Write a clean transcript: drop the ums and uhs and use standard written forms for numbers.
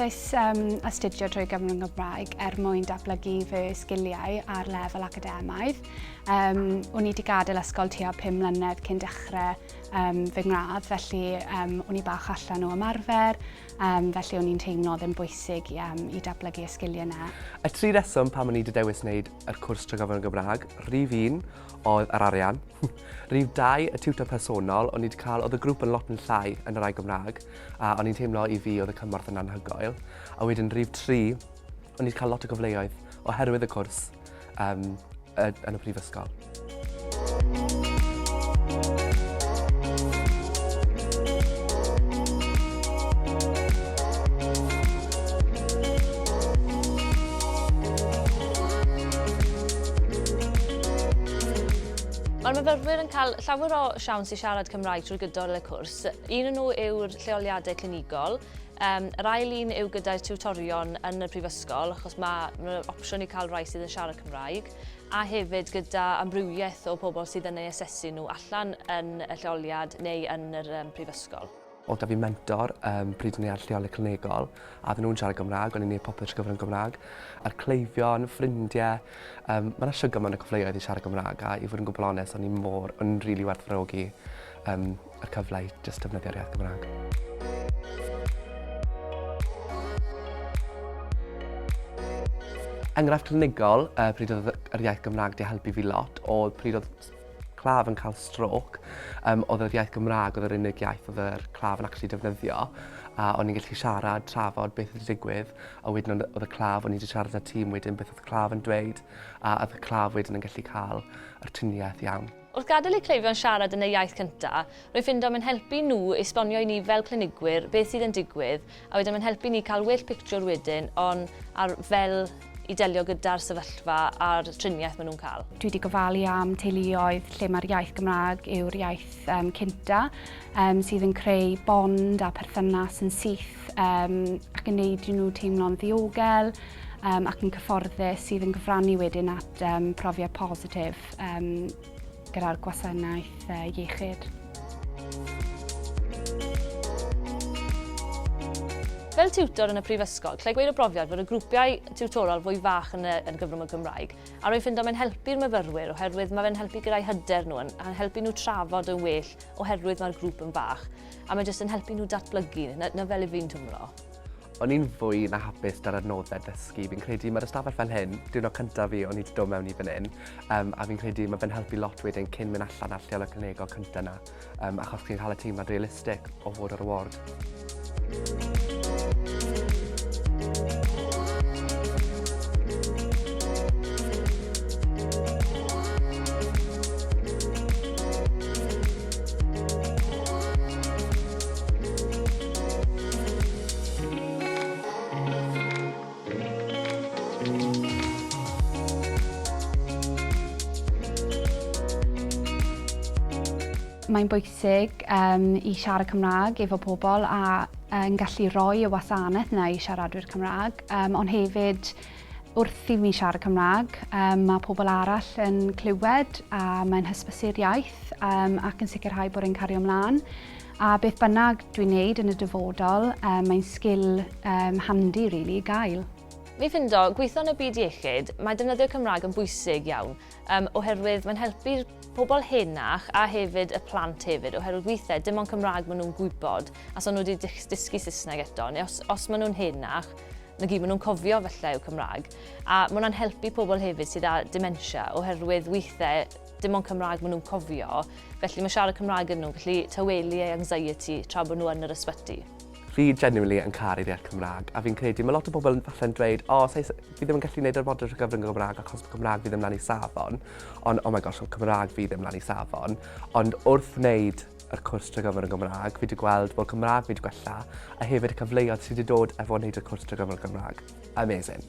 Dewisais um, astudio drwy gyfrwng Gymraeg er mwyn datblygu fy sgiliau ar lefel academaidd. Um, o'n i wedi gadael ysgol tua 5 mlynedd cyn dechrau um, fy ngradd, felly um, o'n i bach allan o ymarfer, um, felly o'n i'n teimlo ddim bwysig i, um, i datblygu y sgiliau yna. Y tri reswm pam o'n i wedi dewis wneud yr cwrs trwy gyfrwng y Gymraeg, rhif un oedd yr arian. Rhif 2, y tiwtor personol, o'n i wedi cael, oedd y grŵp yn lot yn llai yn yr ail Gymraeg, a o'n i'n teimlo i fi oedd y cymorth yn anhygoel. A wedyn rhif 3, o'n i wedi cael lot o gyfleoedd oherwydd y cwrs um, yn y prifysgol. Mae'r myfyrwyr yn cael llawer o siawns i siarad Cymraeg trwy gydol y cwrs. Un o'n nhw yw'r lleoliadau clinigol, um, yr ail un yw gyda'r tiwtorion yn y prifysgol, achos mae ma opsiwn i cael rhai sydd yn siarad Cymraeg, a hefyd gyda amrywiaeth o pobl sydd yn ei asesu nhw allan yn y lleoliad neu yn yr um, prifysgol. Oedd 'da fi mentor um, pryd o'n i ar lleoliad clinigol, a oedden nhw'n siarad Gymraeg, o'n i'n gwneud popeth trwy gyfrwng Gymraeg. A'r cleifion, ffrindiau, um, mae yna siwgr mewn y cyfleoedd i siarad Gymraeg, a i fod yn gwbl onest, o'n i mor, o'n i'n rili really werthfawrogi um, yr cyfle i just defnyddio'r iaith Gymraeg. Enghraifft clinigol, uh, pryd oedd yr iaith Gymraeg di helpu fi lot, oedd pryd oedd claf yn cael stroke, um, oedd yr iaith Gymraeg oedd yr unig iaith oedd yr claf yn actually defnyddio, a o'n i'n gallu siarad, trafod beth oedd digwydd, a wedyn oedd y claf, o'n i wedi siarad â tîm wedyn beth oedd y claf yn dweud, a oedd y claf wedyn yn gallu cael yr triniaeth iawn. Wrth gadael i cleifion siarad yn eu iaith cyntaf, rwy'n ffindo mae'n helpu nhw esbonio i ni fel clinigwyr beth sydd yn digwydd, a wedyn mae'n helpu ni cael well pictiwr wedyn on ar fel i delio gyda'r sefyllfa a'r triniaeth maen nhw'n cael. Dwi wedi gofalu am teuluoedd lle mae'r iaith Gymraeg yw'r iaith um, cynta, um, sydd yn creu bond a perthynas yn syth um, ac yn neud i nhw teimlo'n ddiogel um, ac yn cyfforddus sydd yn cyfrannu wedyn at um, profiad positif um, gyda'r gwasanaeth iechyd. Fel tiwtor yn y prifysgol, lle gweud o brofiad fod y grwpiau tiwtorol fwy fach yn y, yn gyfrwng y Gymraeg, a rwy'n ffindo mae'n helpu'r myfyrwyr oherwydd mae fe'n helpu gyda'i hyder nhw, yn, yn helpu nhw trafod yn well oherwydd mae'r grŵp yn fach, a mae jyst yn helpu nhw datblygu, na, na fel i fi'n twmlo. O'n i'n fwy na hapus 'da'r adnoddau dysgu. Fi'n credu mae'r ystafell fel hyn, diwrnod cyntaf fi o'n i 'di dod mewn i fan hyn, um, a fi'n credu mae fe'n helpu lot wedyn cyn mynd allan ar lleoliad clinigol cyntaf 'na, um, achos chi'n cael y teimlad realistig o fod ar y ward. Mae'n bwysig um, i siarad Cymraeg efo pobl a yn gallu rhoi y wasanaeth yna i siaradwyr Cymraeg, um, ond hefyd wrth i mi siarad Cymraeg, um, mae pobl arall yn clywed a mae'n hysbysu'r iaith um, ac yn sicrhau bod e'n cario ymlaen. A beth bynnag dwi'n neud yn y dyfodol, um, mae'n sgil um, handi really, i gael. Mi ffindo, gweithio yn y byd iechyd, mae defnyddio Cymraeg yn bwysig iawn, um, oherwydd mae'n helpu'r pobl henach a hefyd y plant hefyd, oherwydd weithiau dim ond Cymraeg maen nhw'n gwybod, a so nhw wedi dysgu Saesneg eto, neu os, os maen nhw'n henach, na gyd maen nhw'n cofio felly yw Cymraeg. A mae hwnna'n helpu pobl hefyd sydd â dementia, oherwydd weithiau dim ond Cymraeg maen nhw'n cofio, felly mae siarad Cymraeg yn nhw'n gallu tawelu eu anxiety tra bod nhw yn yr ysbyty. Fi genuinely yn caru'r iaith Cymraeg, a fi'n credu mae lot o bobl falle'n dweud, o, oh, fi ddim yn gallu gwneud yr model trwy gyfrwng y Gymraeg achos mae Cymraeg fi ddim lan i safon. Ond, oh my gosh, mae Cymraeg fi ddim lan i safon. Ond wrth wneud yr cwrs trwy gyfrwng y Gymraeg, fi wedi gweld bod Cymraeg fi wedi gwella, a hefyd y cyfleoedd sydd wedi dod efo wneud y cwrs trwy gyfrwng y Gymraeg. Amazing.